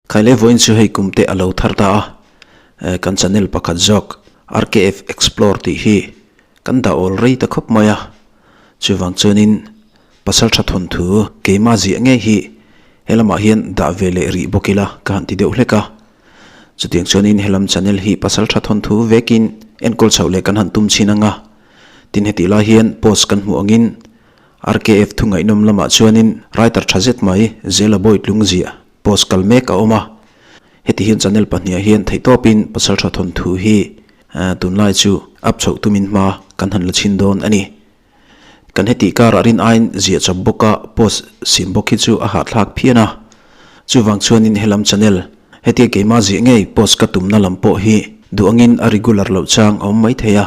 Khaile vawiin chu hei kum te a lo thar ta a, kan channel pakhat zawk RKF Explore tih hi kan dah awl rei ta khawp mai a, chuvang chuanin pasal tha thawnthu keimah ziah ngei hi helamah hian dah ve leh rih bawk ila ka han ti deuh hlek a, chutiang chuanin helam channel hi pasal tha thawnthu vekin enkawl chhoh leh kan han tum chhin ang a, tin hetih lai hian post kan hmuh angin RKF thu ngaihnawm lamah chuanin writer tha zet mai Zela Bawitlung ziah Post kal mek a awm a, heti hian channel pahniha hian theihtawpin Pasaltha thawnthu hi tunlai chu up chhoh tumin hma kan han la chhin dawn a ni. Kan hetih karah rin aiin ziah chawp bawka post sim bawk hi chu a hahthlak phian a, chuvang chuanin helam channel hetia keimah ziah ngei post ka tumna lam pawh hi duh angin a regular loh chang a awm maithei a,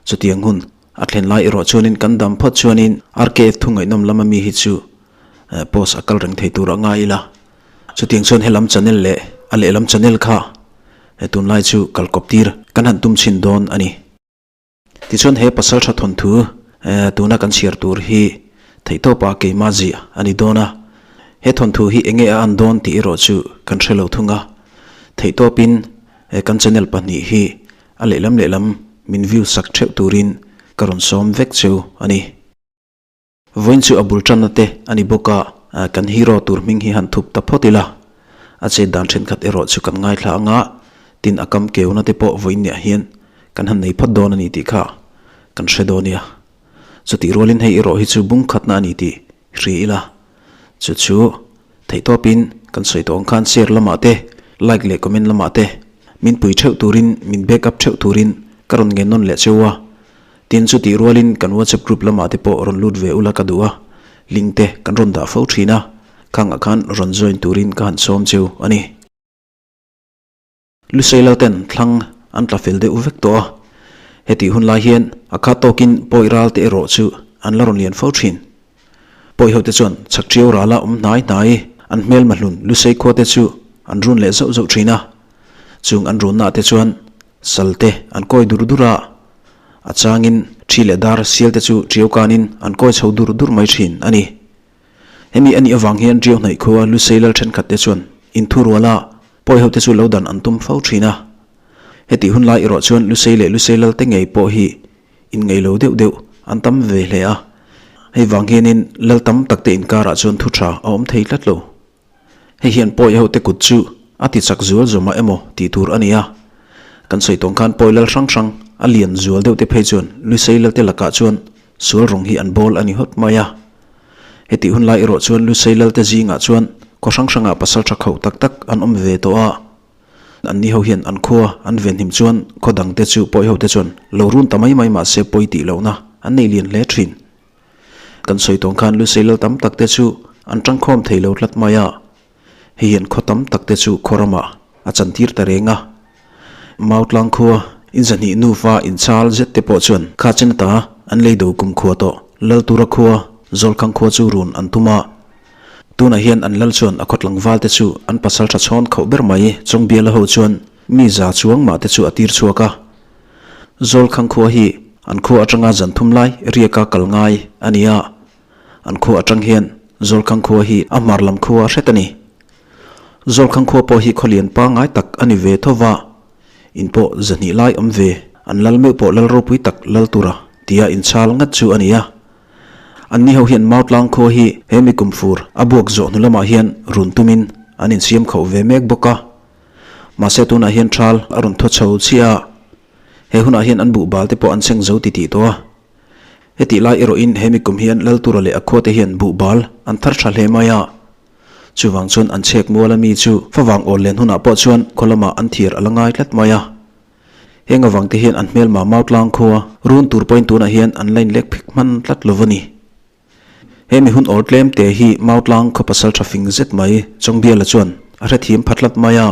chutiang hun a thlen lai erawh chuanin kan dam phawt chuanin RKF thu ngaihnawm lama mi hi chu Post a kal reng thei tur a ngai ila, chutiang chuan helam channel leh a lehlam channel kha tunlai chu kal kawp tir kan han tum chhin dawn a ni. Tichuan he pasal tha thawnthu tuna kan chhiar tur hi theihtawpa keimah ziah a ni dawn a, he thawnthu hi enge a an dawn tih erawh chu kan hre lo thung a, theihtawpin kan channel pahnih hi a lehlam lehlam min view sak theuh turin ka rawn sawm vek cheu a ni. Vawiin chu a bul tanna te a ni bawk a, kan hero tur hming hi han thup ta phawt ila, a chet dan thenkhat erawh chu kan ngaithla ang a, tin a kam keuna te pawh vawiin niah hian kan han nei phawt dawn a ni tih kha kan hre dawn nia. Chutih rualin hei erawh hi chu bung khatna a ni tih hri ila, chu chu theihtawpin kan sawi tawh ang khan share lamah te, like leh comment lamah te min pui theuh turin, min back up theuh turin ka rawn ngen nawn leh cheu a. Tin chutih rualin kan WhatsApp group lamah te pawh rawn lut ve ula ka duh a, link te kan rawn dah fo thin a, khangah khan rawn join turin ka han sawm cheu a ni. Luseilo ten thlang an tla fel deuh vek tawh a, hetih hun lai hian a khat tawkin pawi ral te erawh chu an la rawn lian fo thin. Pawi ho te chuan chhak ṭiau rala awm hnai hnai an hmelma hlun Lusei khua te chu an run leh zauh zauh thin a, chung an runnaah te chuan sal te an kawi dur dur a, A changin thi leh dar sial te chu ṭiau kanin an kawi chho dur dur mai ṭhin a ni. Hemi a nih avang hian ṭiau hnaih khua Lusei lal ṭhenkhat te chuan inthuruala pawi ho te chu lo dan an tum fo ṭhin a. Hetih hun lai erawh chuan Lusei leh Lusei lal te ngei pawh hi inngeih lo deuh deuh an tam ve hle a. Hei vang hianin lal tam tak te inkarah chuan thu ṭha a awm thei tlat lo. Hei hian pawi ho te kut chu a ti chak zual zawmah emaw tih tur a ni a. Kan sawi tawng khan pawi lal hrang hrang a lian zual deuh te phei chuan Lusei lal te lakah chuan sual rawng hi an bawl a ni hawt mai a. Hetih hun lai erawh chuan Lusei lal te zingah chuan khaw hrang hrangah pasal tha khauh tak tak an awm ve tawh a. An ni ho hian an khua an venhim chuan khaw dang te chu pawi ho te chuan lo run ta mai mai mah se pawi tih lohna an nei lian hle thin. Kan sawi tawng khan Lusei lal tam tak te chu an tangkhawm thei lo tlat mai a, hei hian khaw tam tak te chu khaw ramah a chantir ta reng a. Mautlang khua inzahnih nufa inchal zet te pawh chuan kha chen ata an lei do kum khua tawh lal tura khua Zawlkhang khua chu run an tum a. Tunah hian an lal chuan a khawtlangval te chu an pasal tha chhawn khauh ber mai Chawngbiala ho chuan mi za chuang mah te chu a tir chhuak a. Zawlkhang khua hi an khua atanga zan thum lai riaka kal ngai a ni a, an khua atang hian Zawlkhang khua hi a hmar lam khua hret a ni. Zawlkhang khua pawh hi khawlian pangngai tak a ni ve tho va, in pawh zahnih lai awm ve, an lal meuh pawh lal ropui tak lal tura tia inchhal ngat chu a ni a. Anni ho hian Mautlang khua hi he mi kumfur a buak zawh hnu lamah hian run tumin an insiam khauh ve mek bawk a. Mahse tunah hian thal a rawn thaw chho chiah a, he hunah hian an buhbal te pawh an seng zo ti tih tawh a. Hetih lai erawhin he mikum hian Laltura leh a khuate hian buhbal an thar tha hle mai a. Chuvang chuan an chhek mual a mi chu favang awl len hunah pawh chuan khaw lamah an thir a la ngai tlat mai a. Heng avang te hian an hmelma Mautlang khua run tur pawhin tunah hian an la inlek phek hman tlat lo a ni. He mi hun awl tlem te hi Mautlang khaw pasal tha fing zet mai Chawngbiala chuan a hrethiam phat hlat mai a.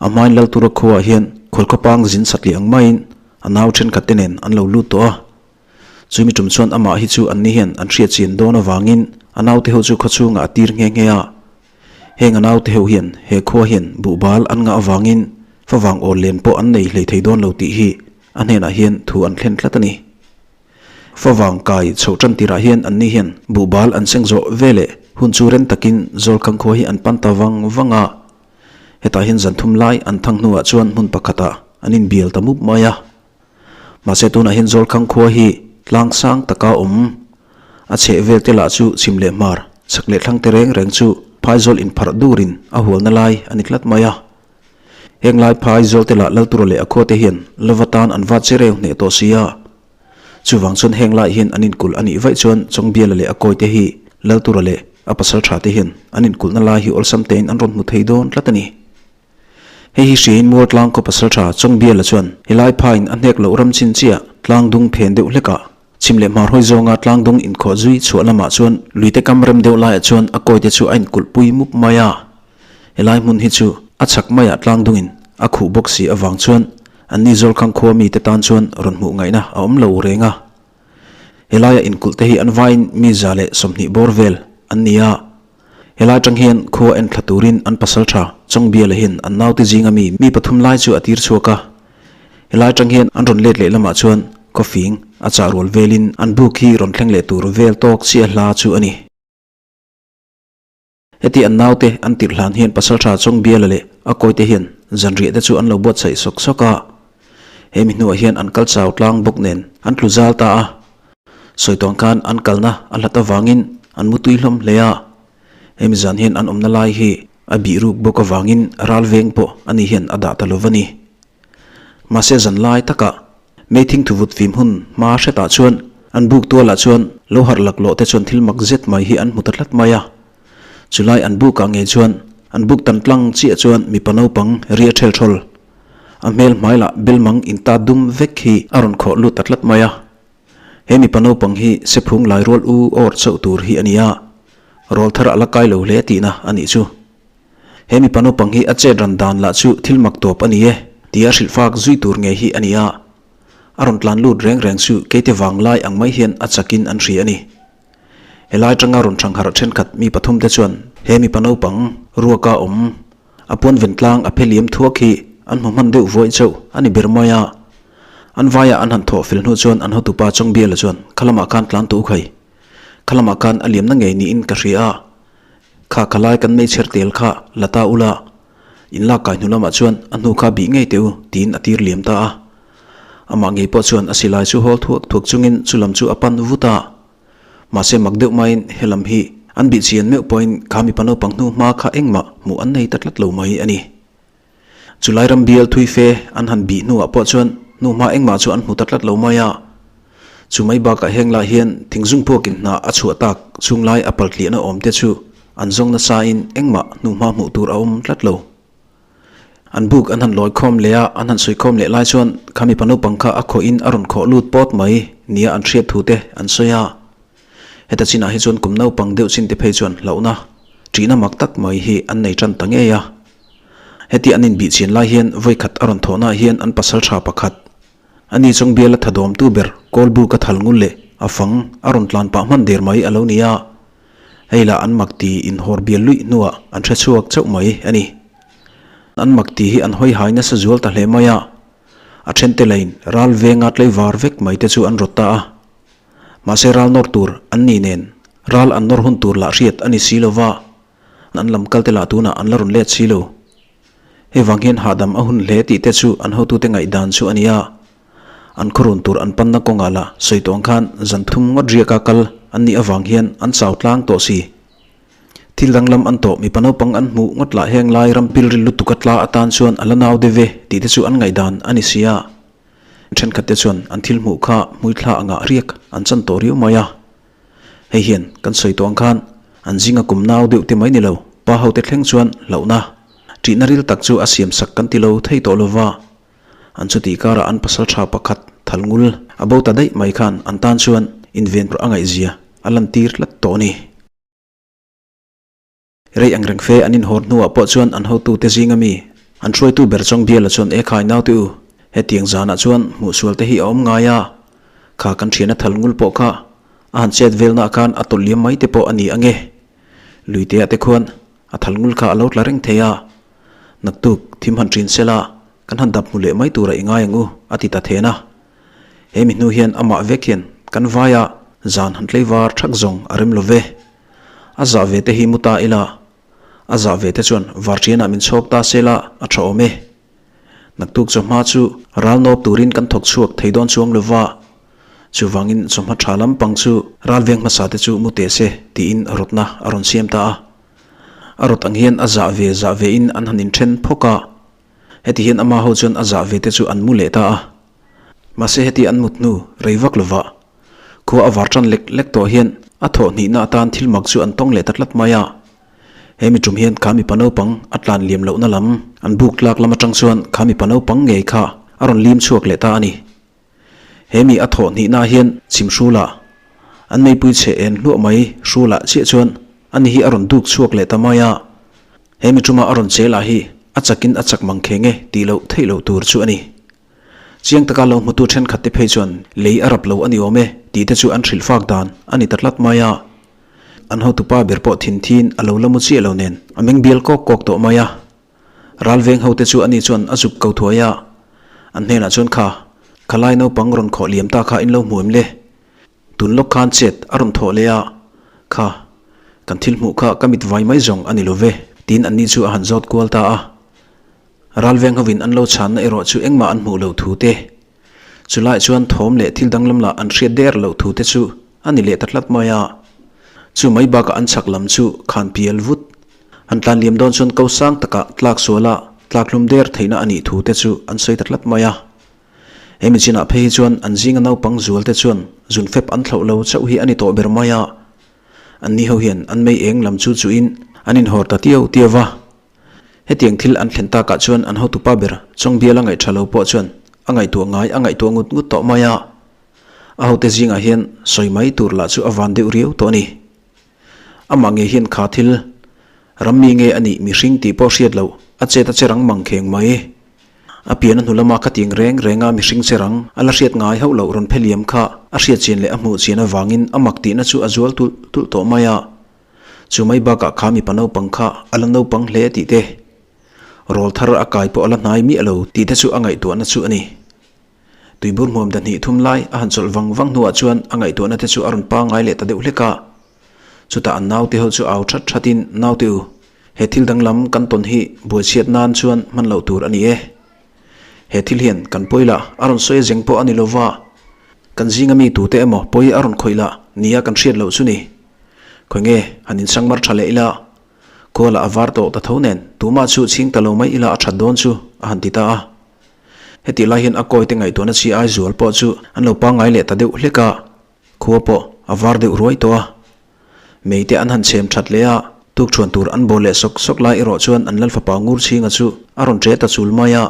A hmain Laltura khuaah hian khualkhawpang zin satliah ang maiin a nau thenkhat te nen an lo lut tawh a. Chumi tum chuan amah hi chu anni hian an hriatchian dawn avangin a naute ho chu khawchhungah a tir nghe nghe a. Heng a naute ho hian he khua hian buhbal an ngah avangin favang awl len pawh an nei hlei thei dawn lo tih hi a hnenah hian thu an thlen tlat a ni. Favang kai chhoh tan tirah hian anni hian buhbal an seng zawh ve leh hun chu rem takin Zawlkhang khua hi an pan ta vang vang a. Hetah hian zan thum lai an thang hnuah chuan hmun pakhatah an inbial ta mup mai a. Mahse tunah hian Zawlkhang khua hi tlang sang taka awm a chheh vel te lah chu chhim leh hmar chhak leh thlang te reng reng chu phaizawl inpharh durin a hualna lai a ni tlat mai a. Heng lai phaizawl te lah Laltura leh a khua te hian lova tan an va che reu hneh tawh si a. Chuvang chuan heng lai hian an inkulh a nih vaih chuan Chawngbiala leh a kawi te hi Laltura leh a pasal tha te hian an inkulhna lai hi awlsam tein an rawn hmu thei dawn tlat a ni. Hei hi hriain Mualtlang khaw pasal tha Chawngbiala chuan helai phain a hnek loh ram chin chiah tlang dung phen deuh hlekah chhim leh hmar hawi zawnga tlang dung inkhawh zui chhuah lamah chuan luite kam rem deuh laiah chuan a kawi te chu a inkulh pui mup mai a. Helai hmun hi chu a chhak maiah tlang dungin a khuh bawk si avang chuan anni Zawlkhang khua mite tan chuan rawn hmuh ngaihna a awm lo reng a. Helaia inkulh te hi an vaiin mi 120 bawr vel an ni a. Helai atang hian khua en thla turin an pasal tha Chawngbiala hian an naute zinga mi mi pathum lai chu a tir chhuak a. Helai atang hian an rawn let leh lamah chuan khawfing a chah rual velin an buk hi rawn thleng leh tur vel tawk chiah hla chu a ni. Heti an naute an tirh hlan hian Pasaltha Chawngbiala leh a kawite hian zanriah te chu an lo buatsaih sawk sawk a. He mi hnuah hian an kal chau tlang bawk nen an tlu zal ta a. Sawi tawn khan an kalna a hlat avangin an mutui hlawm hle a. He mi zan hian an awmna lai hi a bih ruk bawk avangin ral veng pawh ani hian a dah ta lo va ni. Mahse zan lai takah Meithing thuvut fim hun hma hretah chuan an buk tualah chuan lo harh laklawh te chuan thil mak zet mai hi an hmu ta tlat mai a. Chulai an bukah ngei chuan an buk tan tlang chiah chuan mipa naupang ria ṭhel ṭhawl, a hmel hmai lah belmang inta dum vek hi a rawn khawh lut ta tlat mai a. He mipa naupang hi sephung lai rual u awr chauh tur hi a ni a, rawl thar a la kai lo hle tihna a nih chu. He mipa naupang hi a chet ran dan lah chu thil mak tawp a ni e, tia hrilh fak zui tur ngei hi a ni a. A rawn tlan lut reng reng chu keite vang lai ang mai hian a chakin an hria a ni. Helai tanga rawn thangharh thenkhat mi pathum te chuan he mipa naupang ruaka awm a puan ven tlang a phe liam thuak hi an hmu hman deuh vuaih chauh a ni ber mai a. An vaiah an han thawh fel hnu chuan an hotupa Chawngbiala chuan khalamah khan tlan tu khai. Khalamah khan a liamna ngei niin ka hria a. Kha khalai kan meichher tel kha la ta ula, in lak kai hnu lamah chuan a hnu kha bih ngei teh u, tiin a tir liam ta a. Amah ngei pawh chuan a silai chu hawl thuak thuak chungin chu lam chu a pan vut a. Mahse mak deuh maiin he lam hi an bih chian meuh pawhin kha mipa naupang hnu hma kha engmah hmuh an nei ta tlat lo mai a ni. Chulai ram bial thui fe an han bih hnuah pawh chuan hnuhma engmah chu an hmu ta tlat lo mai a. Chu mai bakah heng lah hian thingzung puakin hna a chhuah tak chhung lai a paltliahna awm te chu an zawng nasain engmah hnuhma hmuh tur a awm tlat lo. An buk an han lawi khawm leh a, an han sawi khawm leh lai chuan kha mipa naupang kha a khawhin a rawn khawh lut pawt mai nia an hriat thu te an sawi a. Heta chinah hi chuan kum naupang deuh chin te phei chuan hlauhna, ṭihna mak tak mai hi an nei ṭan ta ngei a. Heti an inbihchian lai hian vawikhat a rawn thawhnaah hian an pasal tha pakhat, a ni chawng biala tha dawmtu ber Kawlbu ka thal ngul leh a fang a rawn tlan pah hman der mai a lo ni a. Hei lah an mak ti inhawr bial luih hnuah an hre chhuak chauh mai a ni. An mak ti hi an hawi hai nasa zual ta hle mai a. A thente lain ral venga tlaivar vek mai te chu an rawt ta a. Mahse ral nawr tur an ni nen ral an nawr hun tur lah hriat a ni si lova. An lam kal te lah tunah an la rawn let si lo. Hei vang hian hahdam a hun hle tih te chu an hotute ngaihdan chu a ni a. An khawrun tur an panna kawngah lah sawi tawng khan zan thum ngawt riaka kal an nih avang hian an chau tlang tawh si. Thil danglam an tawh mipa naupang an hmuh ngawt lah heng lai ram pilril lutuk a tla atan chuan a la nau deuh e tih te chu an ngaihdan a ni si a. Thenkhat te chuan an thil hmuh kha hmuithla angah riak an chan tawh riau mai a. Hei hian kan sawi tawh ang khan an zinga kum nau deuh te mai ni lo, pa ho te thleng chuan hlauhna, ṭihna ril tak chu a siam sak kan ti lo thei tawh lo va. An chutih karah an pasal tha pakhat thal ngul a bo ta daih mai khan an tan chuan inven a ngaihzia a lantir tlat tawh a ni. Rei ang reng fe an inhawr hnuah pawh chuan an hotute zinga mi an hruaitu ber chawng biala chuan e khai naute u, hetiang zanah chuan hmuhsual te hi a awm ngai a, kha kan thiana thal ngul pawh kha a han chet velnaah khan a tawlh liam mai te pawh a ni ange. Luiteah te khuan a thal ngul kha a lo tla reng thei a, naktuk thim han ṭin sela kan han dap hmu leh mai tura i ngai ang u a ti ta then a. He mi hnu hian amah vek hian kan vaia zan han tleivar ṭhak zawng a rem lo ve. A zah ve te hi mu ta ila. A zah ve te chuan varṭianah min chhawk ta se la a ṭha awm e. Naktuk chawhma chu ral nawp turin kan thawk chhuak thei dawn chuang lo va, chuvangin chawhma ṭha lampang chu ral veng hmasa te chu mu teh se tiin rawtna a rawn siam ta a. A rawt ang hian a zah ve zah vein an han inṭhen phawk a, heti hian ama ho chuan a zah ve te chu an mu leh ta a. Mahse heti an mut hnu rei vak lova khua a var ṭan lek lek tawh hian a thawh hnihna atan thil mak chu an tawng leh ta tlat mai a. He mi tum hian kha mipa naupang a tlan liam lohna lam an buk tlak lam atang chuan kha mipa naupang ngei kha a rawn lim chhuak leh ta a ni. He mi a thawh hnihna hian chhim hrulah an meipui chhe en hluah mai hrulah chiah chuan ani hi a rawn duk chhuak leh ta mai a. He mi tuma a rawn che lah hi a chakin a chak mang kheng e tih loh theih loh tur chu a ni. Chiang taka lo hmutu thenkhat te phei chuan lei a rap lo a ni awm e tih te chu an hrilh fak dan a ni ta tlat mai a. An hotupa ber pawh thin thin a lo la mu chiah lo nen a meng bial kawk kawk tawh mai a. Ral veng ho te chu ani chuan a zuk ko thuai a. An hnenah chuan kha, khalai naupang rawn khawh liam ta kha in lo hmu em le? Tun lawk khan chet a rawn thawh leh a, Kha, kan thil hmuh kha ka mit vai mai zawng a ni lo ve, tiin anni chu a han zawt kual ta a. Ral veng hovin an lo chhanna erawh chu engmah an hmuh loh thu te, chulaiah chuan thawm leh thil danglam lah an hriat der loh thu te chu a ni leh ta tlat mai a. Chu mai bakah an chhak lam chu khan pial vut. An tlan liam dawn chuan ko sang takah tlak suala tlak hlum der theihna a nih thu te chu an sawi ta tlat mai a. Hemi chinah phei hi chuan an zinga naupang zual te chuan zun fep an thlauh lo chauh hi a ni tawh ber mai a. Anni ho hian an mei eng lam chu chuhin an inhawr ta tiau tiau va. Hetiang thil an thlen takah chuan an hotupa ber Chawngbiala ngaihṭha lo pawh chuan a ngaihtuah ngai a ngaihtuah ngut ngut tawh mai a. A hote zingah hian sawi mai tur lah chu a van deuh riau tawh a ni. Amah ngei hian kha thil rammi nge a nih mihring tih pawh hriat loh a chet a che rang mang kheng mai. A pian a hnu lama ka ting reng reng a mihring che rang a la hriat ngai hauh loh rawn pheliam kha a hriat chian leh a hmuh chian avangin a mak tihna chu a zual tulh tulh tawh mai a. Chu mai bakah kha mipa naupang kha a la naupang hle tih te, rawl thar a kai pawh a la hnai miah lo tih te chu a ngaihtuahna chu a ni. Tuibur hmuam dahnih thum lai a han chawlh vang vang hnuah chuan a ngaihtuahna te chu a rawn pangngai leh ta deuh hlek a. Chutah an naute ho chu au that thatin, Naute u, he thil danglam kan tawn hi buaichhiat nan chuan hman loh tur a ni e. He thil hian kan pawi lah a rawn sawi a zeng pawh a ni lova, kan zinga mi tute emaw pawi a rawn khawih lah nia kan hriat loh chu ni. Khawi nge han insangmar tha leh ila, Kuala a var tawh ta tho nen tumah chu chhing ta lo mai ila a that dawn chu a han ti ta a. Hetih lai hian a kawite ngaihtuahna chi ai zual pawh chu an lo pangngai leh ta deuh hlek a, khua pawh a var deuh ruai tawh a. Meite an han chhem that leh a, tukṭhuan tur an bawl leh sawk sawk lai erawh chuan an Lalfapa ngur chhinga chu a rawn ṭe ta chul mai a.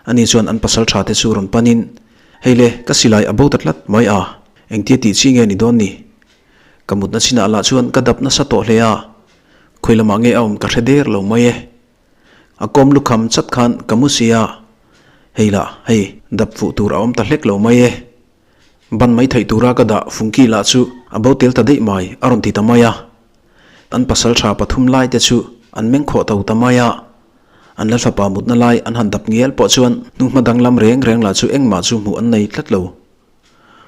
Ani chuan an pasal ṭha te chu rawn panin, Hei le, ka silai a bo ta tlat mai a, engtia tih chi nge ni dawn ni? Ka mutna chinah lah chuan ka dap nasa tawh hle a, khawi lamah nge a awm ka hre der lo mai e. A kawm lukham chat khan ka mu si a, hei lah hei dap fuh tur a awm ta hlek lo mai e. Ban mai theih tura ka dah fungki lah chu a bo tel ta daih mai a rawn ti ta mai a. An pasal tha pathum lai te chu an meng khawh to ta mai a. An la thlapa mutna lai an han dap ngial pawh chuan hnuhma danglam reng reng lah chu engmah chu hmuh an nei tlat lo.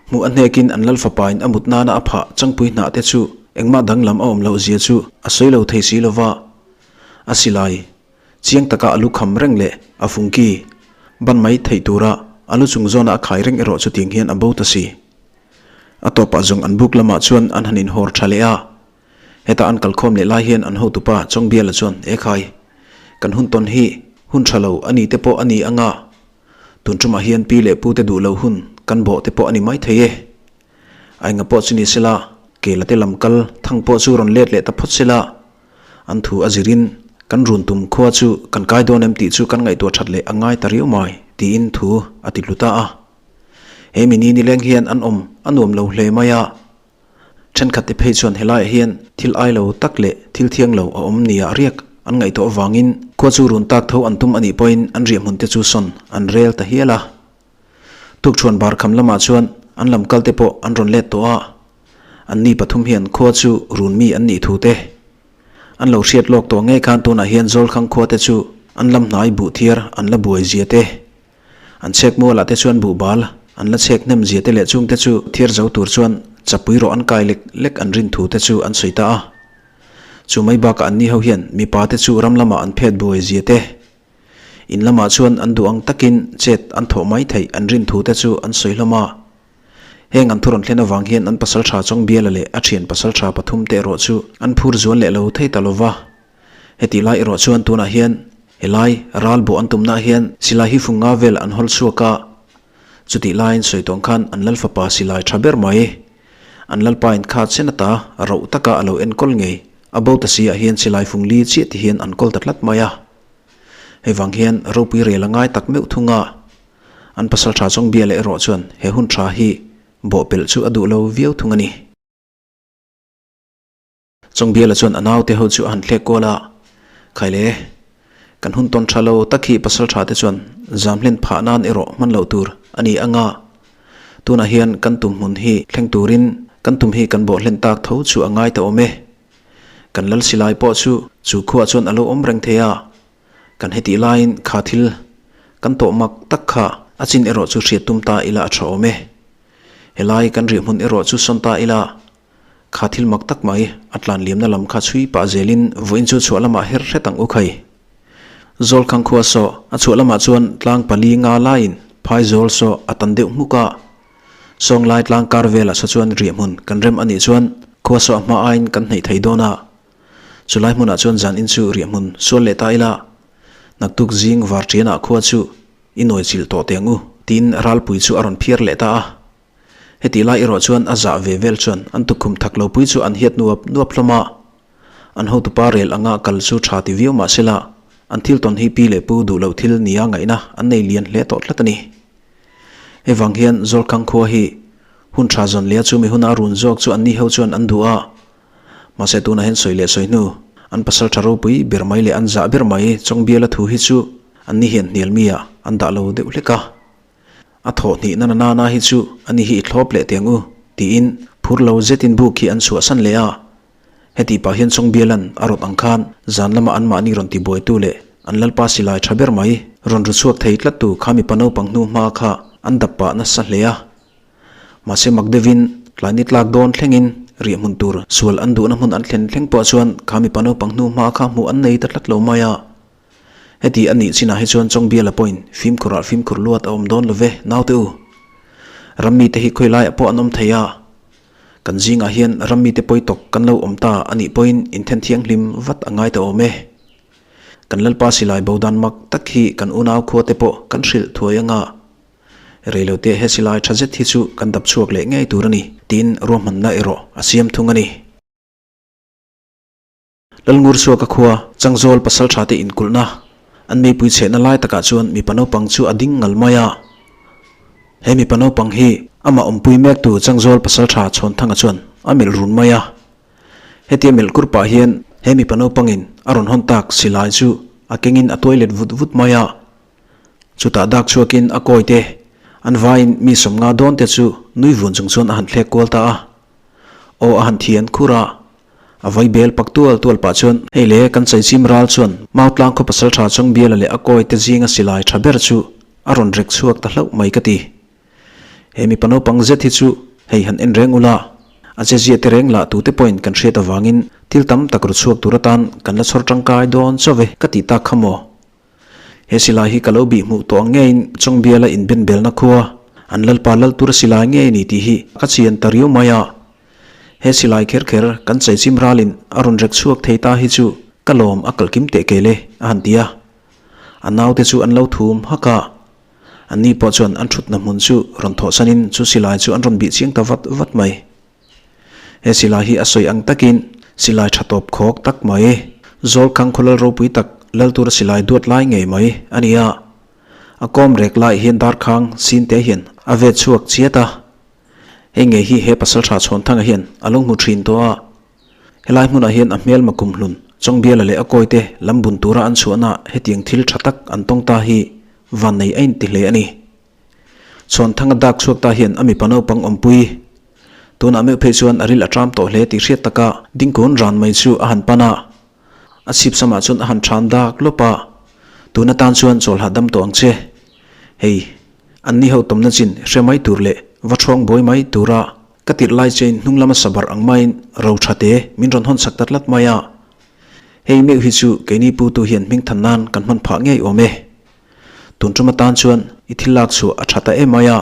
Hmuh a hnekin an lal fapain a mut nana a phah changpui hnah te chu engmah danglam a awm loh zia chu a sawi lo thei si lova. A silai chiang taka a lu kham reng leh a fungki ban mai theih tura a lu chung zawna a khai reng erawh chu tiang hian a bo ta si. A tawpah zawng an buk lamah chuan an han inhawr tha leh a. Heta an kalkhawm leh lai hian an hotupa Chawngbiala chuan, Ekhai, kan hun tawn hi hun tha lo a ni te pawh a ni anga, Tun ṭumah hian pi leh pute duh loh hun kan bawh te pawh a ni mai thei e. A enga pawh chu ni sela, Kela te lam kal thang pawh chu rawn let leh ta phawt sela, an thu a zirin kan run tum khua chu kan kai dawn em tih chu kan ngaihtuah ṭhat leh a ngai ta riau mai tiin thu a ti tlu ta a. He mi ni nileng hian an awm a nuam lo hle mai a. Thenkhat te phei chuan helaiah hian thil ai lo tak leh thil thiang lo a awm nia riak an ngaihtuah avangin khua chu run tak tho an tum a nih pawhin an riahhmun te chu sawn an rel ta hial a. Tukṭhuan bar kham lamah chuan an lam kal te pawh an rawn let tawh a, anni pathum hian khua chu run mi an nih thu te an lo hriat lawk tawh ngei khan tunah hian Zawlkhang khua te chu an lam hnai buh thiar an la buai zia te An chhek mualah te chuan buhbal an la chhek hnem zia te leh chung te chu thiar zo tur chuan chapui rawh an kai lek lek an rin thu te chu an sawi ta a. Chu mai bakah anni ho hian mipa te chu ram lamah an phet buai zia te, in lamah chuan an duh ang takin chet an thawh mai theih an rin thu te chu an sawi hlawm a. Heng an thu rawn thlen avang hian an pasaltha Chawngbiala leh a thian pasaltha pathum te erawh chu an phur zual leh lo thei ta lova. Hetih lai erawh chuan tunah hian helai ral bawh an tumnaah hian silai hi fung nga vel an hawl chhuak a. Chutih laiin sawi tawng khan an lal fapa silai tha ber mai. An lalpa in kha chen ata roh taka a lo enkawl ngei. A bo ta si ah hian silai fung li chiah ti hian an kawl ta tlat mai a. Hei vang hian ropui rel a ngai tak meuh thung a. An pasal tha chawng bia leh erawh chuan he hun tha hi bawhpelh chu a duh lo viau thung a ni. Chawngbiala chuan a naute ho chu a han thlek kual a, Khaile, kan hun tawn tha lo tak hi pasal tha te chuan zam hlen phah nan erawh hman loh tur a ni anga, tunah hian kan tum hmun hi thleng turin kan tum hi kan bawh hlen tak tho chu a ngai ta awm e. Kan lal silai pawh chu chu khuaah chuan a lo awm reng thei a, kan hetih laiin kha thil kan tawh mak tak kha a chin erawh chu hriat tum ta ila a tha awm e. Helai kan rih hmun erawh chu sawn ta ila Kha thil mak tak mai, a tlan liamna lam kha chhui pah zelin vawiin chu chhuah lamah her hret ang u khai. Zawlkhang khua saw a chhuah lamah chuan tlang pali nga laiin phai zawl saw a tan deuh hmuk a. Sawnglai tlang kar velah saw chuan riah hmun kan rem a nih chuan khua saw a hma aiin kan hneih thei dawn a. Chulai hmunah chuan zan in chu riah hmun sual leh ta ila, naktuk zing varṭianah khua chu i nawi chilh tawh teh ang u tiin ralpui chu a rawn phiar leh ta a. Hetih lai erawh chuan a zah ve vel chuan an tukkhum thak lo pui chu an hiat nuap nuap hlawm a. An hotupa rel anga kal chu tha ti viau mah sela, an thil tawn hi pi leh pu duh loh thil nia ngaihna an nei lian hle tawh tlat a ni. Hei vang hian Zawlkhang khua hi hun tha zawn leh a chumi huna run zawk chu anni ho chuan an duh a. Mahse tunah hian sawi leh sawi hnu, an pasal tha ropui ber mai leh an zah ber mai Chawngbiala thu hi chu anni hian hnial mi ah an dah lo deuh hlek a. A thawh hnih na nana hi chu ani hi i thlawp leh teh ang u, tiin phur lo zetin buk hi an chhuahsan leh a. Heti pah hian Chawngbialan a rawt ang khan zan lama anmahni rawn tibuaitu leh an lalpa silai tha ber mai rawn ru chhuak thei tlattu kha mipa naupang hnu hma kha an dap pah nasa hle a. Mahse mak deuhin tlai ni tlak dawn thlengin riah hmun tur sual an duhna hmun an thlen thleng pawh chuan kha mipa naupang hnu hma kha hmuh an nei ta tlat lo mai a. Heti a nih chinah hi chuan Chawngbiala pawhin fimkhurah fimkhur luat a awm dawn lo ve, naute u. Rammite hi khawi laiah pawh an awm thei a. Kan zingah hian rammite pawi tawk kan lo awm ta a nih pawhin inthen thianghlim vat a ngai ta awm e. Kan Lalpa silai bo dan mak tak hi kan unau khuate pawh kan hrilh thuai anga. Reilote he silai tha zet hi chu kan dap chhuak leh ngei tur a ni, tiin ruahmanna erawh a siam thung a ni. Lalngursuaka khua, Changzawl pasaltha te inkulhna, an meipui chhehna lai takah chuan mipa naupang chu a ding ngal mai a. He mipa naupang hi amah awmpui mektu Changzawl pasaltha Chhawnthanga chuan a melh run mai a. Hetia melh kur pah hian he mipa naupangin a rawn hawn tak silai chu a kengin a tuai let vut vut mai a. Chutah dak chhuakin a kawi te, an vaiin mi sawmnga dawn te chu nui vun chung chuan a han thlek kual ta a. Aw a han thian khur a. A vai bel pak tual tual pah chuan, Hei le, kan chaichim ral chuan Mautlang khaw pasal tha Chawngbiala leh a kawi te zinga silai tha ber chu a rawn rek chhuak ta hlauh mai ka ti. He mipa naupang zet hi chu hei han en reng ula, a che zia te reng lah tute pawhin kan hriat avangin thil tam tak ru chhuak tur atan kan la chhawr tangkai dawn chauh ve ka tih tak kha maw? He silai hi ka lo bih hmuh tawh ang ngeiin Chawngbiala inbenbelna khua an lalpa lal tura silai ngei a ni tih hi ka chian ta riau mai a. He silai kher kher kan chaichim ralin a rawn rek chhuak thei ta hi chu ka lawm a kalkim teh kel e, a han ti a. A naute chu an lo thum hak a. Anni pawh chuan an thutna hmun chu rawn thawhsanin chu silai chu an rawn bih chiang ta vat vat mai. He silai hi a sawi ang takin silai tha tawp khawk tak mai, Zawlkhang khawlal ropui tak lal tura silai duat lai ngei mai a ni a. A kawm rek laiah hian darkhang sin te hian a vet chhuak chiat a. Hei ngei hi he pasaltha Chhawnthanga hian a lo hmu thin tawh a. Helai hmunah hian a hmelma kumhlun Chawngbiala leh a kawite lam bun tura an chhuahna hetiang thil tha tak an tawng ta hi vannei a inti hle a ni. Chhawnthanga dak chhuak ta hian a mipa naupang awmpui tunah meuh phei chuan a ril a ṭam tawh hle tih hriat taka dingkun ran mai chu a han pan a. A chhip samah chuan a han ṭham dak lawp a, Tun atan chuan chawlhah dam tawh ang che. Hei. Anni ho tawmna chin hre mai tur leh va ṭhawng buai mai tura ka tirh lai chein hnung lama sabar ang maiin ro ṭha te min rawn hawn chak ta tlat mai a. Hei meuh hi chu keini putu hian hming than nan kan hman phah ngei awm e. Tun tum atan chuan i thil lak chhuah a tha ta em mai a,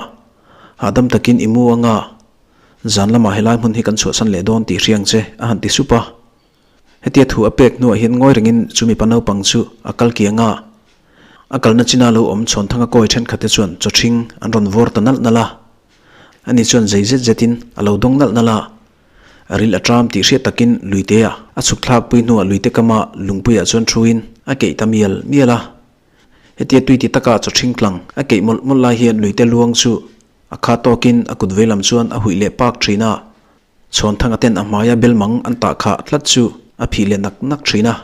hahdam takin i mu anga zan lamah helai hmun hi kan chhuahsan leh dawn tih hriang che a han ti sup a. Hetia thu a pek hnuah hian ngawi rengin chu mipa naupang chu a kal kiang a. A kalna china lo awm chhawnthanga kawi thenkhatte chuan chawthring an rawn vawr ta nalh nalh a. Ani chuan zei zet zetin a lo dawng nalh nalh a. A ril a ṭam tih hriat takin luitea a chhuk thlak pui hnuah luite kama lungpuiah chuan thuin a keih ta mial mial a. Hetia tui ti taka chawthring tlang a keih mawlh mawlh lai hian luite luang chu a kha tawkin a kut veilam chuan a huih leh pak ṭhin a. Chhawnthanga ten a hmaia belmang an tah khah tlat chu a phih leh nak nak thin a.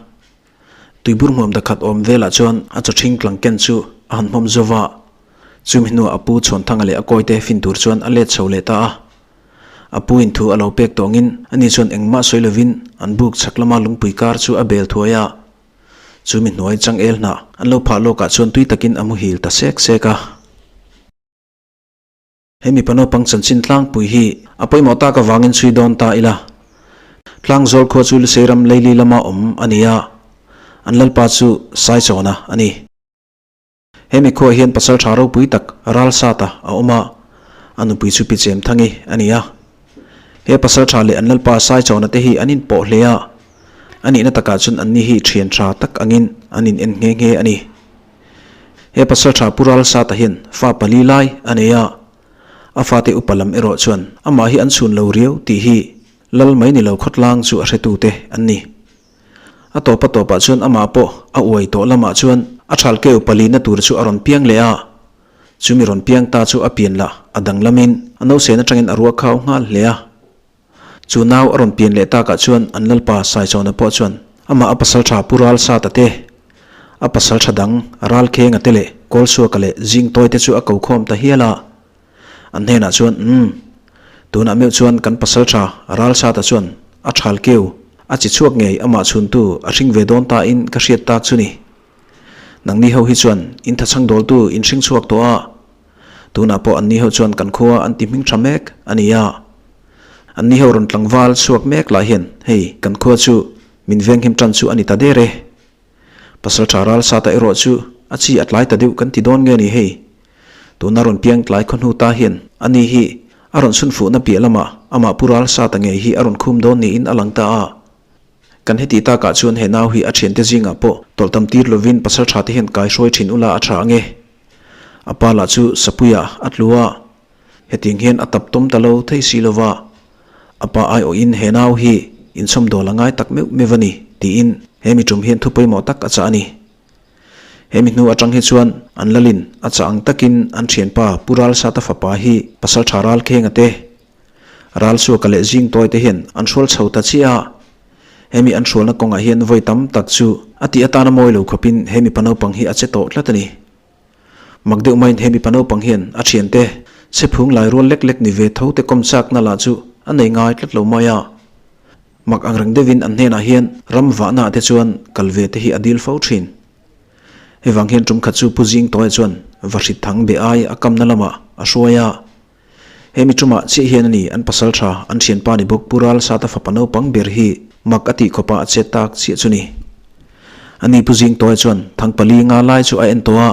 Tuibur hmuam dakhat awm velah chuan a chawthing tlang ken chu a han hmawm zo va. Chumi hnuah a pu Chhawnthanga leh a kawite fin tur chuan a let chho leh ta a. A pu in thu a lo pek tawngin ani chuan engmah sawi lovin an buk chhak lama lungpui kar chu a bel thuai a. Chumi hnuai changel hnah an lo phah lawkah chuan tui takin a muhil ta sek sek a. He mipa naupang chanchin tlangpui hi a pawimawh tak avangin chhui dawn ta ila. Tlangzawl khua chu Lusei ram Leili lama awm a ni a, an lalpa chu Saichawna a ni. He mi khuaah hian pasal tha ropui tak Ralsata a awm a, a nupui chu Pichem Thangi a ni a. He pasal tha leh an lalpa Saichawna te hi an inpawh hle a, a nihna takah chuan anni hi thian tha tak angin an in en nghe nghe a ni. He pasaltha Pu Ralsata hian fa pali lai a nei a, a fate upa lam erawh chuan amah hi an chhun lo riau tih hi lal mai ni lo khawtlang chu a hretute an ni. A tawp a tawpah chuan amah pawh a uai tawh lamah chuan a thalkeu palina tur chu a rawn piang leh a, chumi rawn piang ta chu a pian lah a danglamin a nausen atangin a ruakhau nghal hle a. Chu nau a rawn pian leh takah chuan an lalpa Saichawna pawh chuan amah a pasaltha Pu Ralsata te, a pasaltha dang Ralkhenga te leh Kawlsuaka leh Zingtawi te chu a ko khawm ta hial a. An hnenah chuan, Umm, tunah meuh chuan kan pasaltha Ralsata chuan a thal keu, a chi chhuak ngei amah chhuntu a hring ve dawn tain ka hriat tak chu ni. Nangni ho hi chuan in thachhang dawltu in hring chhuak tawh a, tunah pawh anni ho chuan kan khua an ti hming tha mek a ni a. Anni ho rawn tlangval chhuak mek lah hian hei kan khua chu min venghim tan chu a ni ta der e. Pasal tha ral sa ta erawh chu a chi a tlai ta deuh kan ti dawn nge ni hei. Tuna rawn piang tlai khaw hnu ta hian ani hi a rawn chhunfuhna piah lamah amah pu ral sa ta ngei hi a rawn khum dawn niin a lang ta a. Kan heti takah chuan he nau hi a thiante zingah pawh tawlh tam tir lovin pasal tha te hian kai hruai thin ula a tha ange. A pa lah chu Sapuia a tlu a. Hetiang hian a tap tawm ta lo thei si lova, a pa aiawhin he nau hi inchhawmdawl a ngai tak meuh meuh a ni tiin he mi tum hian thu pawimawh tak a chah a ni. He mi hnu atang hi chuan an lalin a chah ang takin an thianpa Pu Ralsata fapa hi Pasaltha Ralkhenga te, Ralsuaka leh Zingtawi te hian an hrual chho ta chiah a. He mi an hrualna kawngah hian vawi tam tak chu a tih atana mawi lo khawpin he mipa naupang hi a che tawh tlat a ni. Mak deuh maiin he mipa naupang hian a thiante chhephung lai rual lek lek ni ve tho te kawm chakna lah chu a nei ngai tlat lo mai a. Mak ang reng deuhin an hnenah hian ram vahna ah te chuan kal ve te hi a dil fo thin. Hei vang hian tum khat chu Pu Zingtawia chuan Vahrit Thang be ai a kamna lamah a hruai a. He mi tumah chiah hian a ni an pasal tha an thianpa ni bawk Pu Ralsata fapa naupang ber hi mak a tih khawpa a chet tak chiah chu ni. Ani Pu Zingtawia chuan thang pali nga lai chu a en tawh a,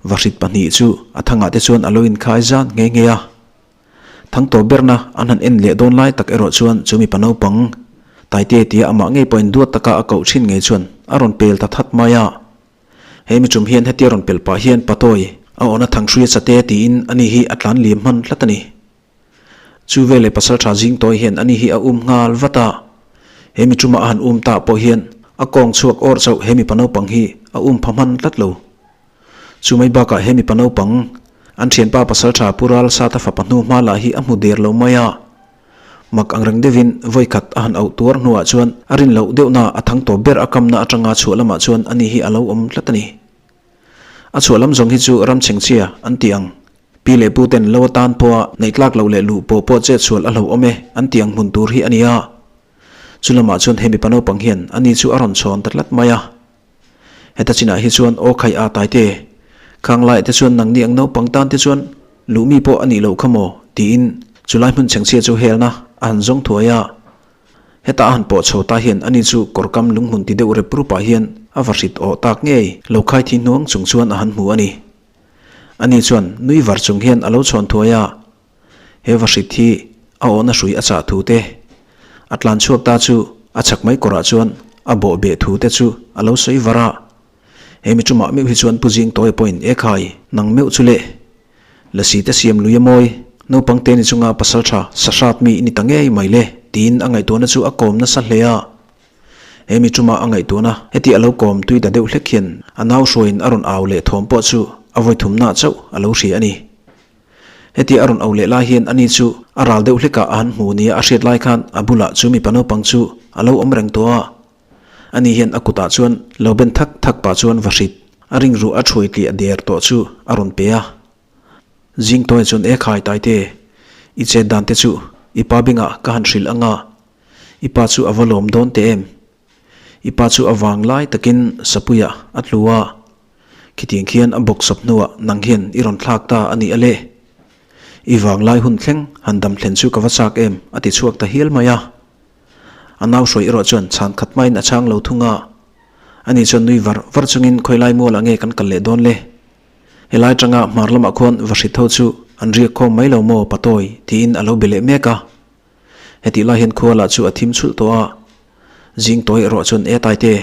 vahrit pahnih chu a thangah te chuan a lo inkhai zan nghe nghe a. Thang tawp berna an han en leh dawn lai tak erawh chuan chu mipa naupang Taite tia amah ngei pawhin duat taka a koh thin ngei chuan a rawn pel ta that mai a. He mi tum hian hetia rawn pel pah hian Patawi a awna Thanghrui a chate tiin ani hi a tlan liam hman tlat a ni. Chu veleh Pasaltha Zingtawi hian ani hi a um nghal vat a. He mi tuma a han um ta pawh hian a kawng chhuak awr chauh he mipa naupang hi a um pha hman tlat lo. Chu mai bakah he mipa naupang an thianpa Pasaltha Pu Ralsata fapa hnu hma lah hi a hmu der lo mai a. Mak ang reng deuhin vawi khat a han auh tuar hnuah chuan a rin loh deuhna a thang tawp ber a kamna atanga chhuah lamah chuan ani hi a lo awm tlat a ni. A chhuah lam zawng hi chu ram chhengchhia an ti ang. Pi leh pu ten lo atan pawha neih tlak loh leh luh pawh pawh chet sual a hlauhawm e an ti ang hmun tur hi a ni a. Chu lamah chuan he mipa naupang hian ani chu a rawn chhawn ta tlat mai a. Heta chinah hi chuan aw khai a taite, khang laiah te chuan nangni ang naupang tan te chuan luh mi pawh a nih loh kha maw? tiin chulai hmun chhengchhia chu helna a han zawng thuai a. Heta a han pawh chho ta hian ani chu kawr kam lunghmun ti deuh rep rupah hian a va hrit awh tak ngei lo khai thi hnuang chung chuan a han hmu a ni. Ani chuan nui var chung hian a lo chhawn thuai a, he va hrit hi a awhna hrui a chah thu te, a tlan chhuak ta chu a chak mai kawrah chuan a bawh beh thu te chu a lo sawi var a. He mi tumah meuh hi chuan Pu Zing Tawi pawhin e khai nang meuh chu le. Lasi te siam lui a mawi, naupang te ni chunga pasal tha sahrat mi i ni ta ngei mai le tiin a ngaihtuahna chu a kawm nasa hle a. He mi tumah a ngaihtuahna heti a lo kawm tui ta deuh hlek hian a nau hruaiin a rawn au leh thawm pawh chu a vawi thumnah chauh a lo hria a ni. Heti a rawn au leh lai hian ani chu a ral deuh hlekah a han hmu nia a hriat lai khan a bulah chu mipa naupang chu a lo awm reng tawh a. Ani hian a kutah chuan lo ben thak thak pah chuan va hrit a ring ruh a thuai tliah der tawh chu a rawn pe a. Zing tawi chuan e khai Taite, i chet dan te chu i pa bengah ka han hrilh anga, i pa chu a va lawm dawn teh em? I pa chu a vang lai takin Sapuia a tlu a, khitiang khian a bawk sawp hnuah nang hian i rawn thlak ta a nih a le. I vang lai hun thleng han dam thlen chu ka va chak em a ti chhuak ta hial mai a. A nau hruai erawh chuan chhan khat hmain a chhang lo thung a. Ani chuan nui var var chungin khawilai mualah nge kan kal leh dawn le? Helai tanga hmar lamah khuan Vahrit ho chu an riak khawm mai lo maw Patawi tiin a lo be leh mek a. Hetih lai hian khua lah chu a thim chhulh tawh a. Zing tawi erawh chuan e Taite,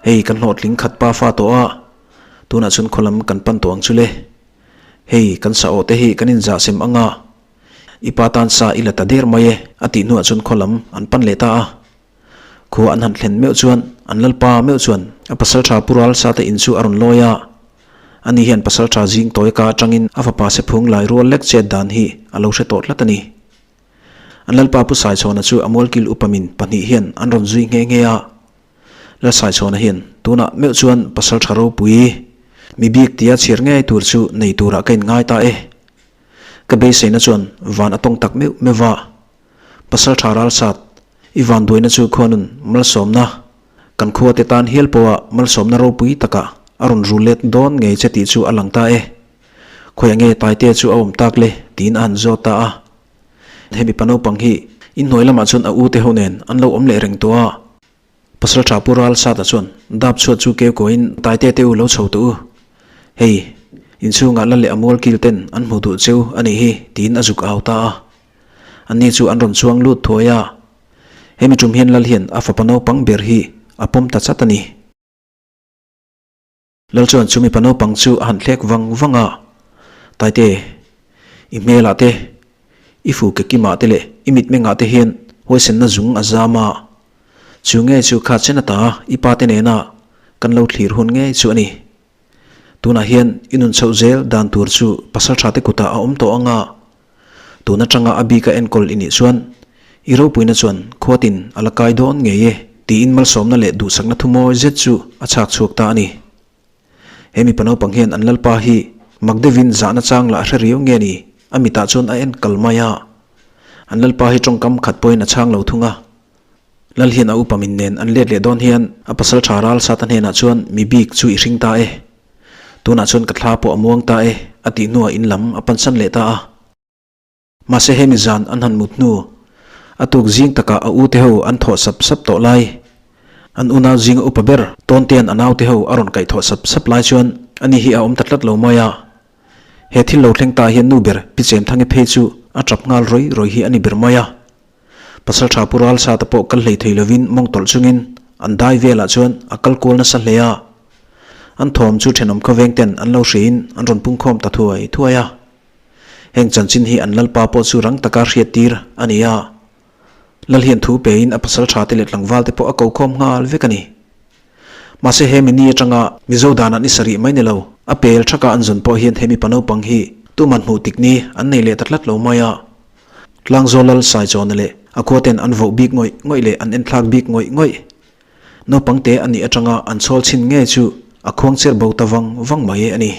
hei kan hlawhtling khat pa fa tawh a, tunah chuan khaw lam kan pan tawh ang chu le. Hei kan sa awh te hi kan inzah sem ang a. I pa tan sa i la ta der mai e, a tih hnuah chuan khaw lam an pan leh ta a. Khua an han thlen meuh chuan an lalpa meuh chuan a pasaltha Pu Ralsate in chu a rawn lawi a. Ani hian pasaltha zing tawi ka atangin a fapa sephung lai rual lek chet dan hi a lo hre tawh tlat a ni. An lalpa Pu Saichhawna chu a mualkil upamin pahnih hian an rawn zui nghe nghe a. Lalsaichhawna hian tunah meuh chuan pasaltha ropui mi bik tia chhiar ngei tur chu nei turah ka inngai ta e. Ka beiseina chuan van a tawng tak meuh meuh va. Pasal tha ral sat, i van duaina chu khuanun malsawmna, kan khua te tan hial pawha malsawmna ropui takah a rawn rul let dawn ngei che tih chu a lang ta e. Khawiah nge Taite chu a awm tak le? tiin a han zawt ta a. Hemi pa naupang hi inhnuai lamah chuan a u te ho nen an lo awm leh reng tawh a. Pasal tha Pu Ral Sata chuan dap chhuat chu keu kawiin Taite te u lo chho tawh u. Hei, inchhungah la leh a mual kil ten an hmu duh cheu a nih hi tiin a zuk au ta a. Anni chu an rawn chuang lut thuai a. Hemi tum hian Lal hian a fapa naupang ber hi a pawm ta chat a ni. Lal chuan chu mipa naupang chu a han thlek vang vang a, Taite, i hmelah te, i fu ke kimah te leh i mitmengah te hian huaisenna zung a zam a, chu ngei chu kha chen ata i pa te nena kan lo thlir hun ngei chu a ni. Tunah hian i nun chhoh zel dan tur chu pasal tha te kutah a awm tawh ang a, tun atanga a bika enkawl i nih chuan i ropuina chuan khuatin a la kai dawn ngei e tiin malsawmna leh duhsakna thumawi zet chu a chhak chhuak ta a ni. He mipa naupang hian an lalpa hi mak deuhin zahna chang lah a hre riau nge ni a mitah chuan a en kal mai a. An lalpa hi tawngkam khat pawhin a chhang lo thung a. Lal hian a upa min nen an let leh dawn hian a pasal tha ral sata hnenah chuan mi bik chu i hring ta e. Tunah chuan ka thla pawh a muang ta e a tih hnuah in lam a pansan leh ta a. Mahse hemi zan an han mut hnu a tuk zing takah a u te ho an thawh sap sap tawh lai. An unau zinga upa ber Tawntean a nau te ho a rawn kaih thawh sap sap lai chuan ani hi a awm ta tlat lo mai a. He thil lo thleng ta hian nu ber Pi Chemthangi phei chu a tap nghal rawi rawi hi a ni ber mai a. Pasal tha Pu Ralsata pawh kal hlei thei lovin mawng tawlh chungin an dai velah chuan a kal kual nasa hle a. An thawm chu thenawm khawveng ten an lo hriin an rawn pungkhawm ta thuai thuai a. Heng chanchin hi an lalpa pawh chu rang taka hriat tir a ni a. Lal hian thu pein a pasal tha te leh tlangval te pawh a ko khawm nghal vek a ni. Mahse he mi ni atanga Mizo dan an i sarih mai ni lo, a pel thaka an zawn pawh hian he mipa naupang hi tuman hmuh tik ni an nei leh ta tlat lo mai a. Tlangzawl lal Saichawna leh a khua ten an voh bik ngawih ngawih leh an enthlak bik ngawih ngawih. Naupang te a nih atanga an chhawl chhin ngei chu a khuang cher bo ta vang vang mai a ni.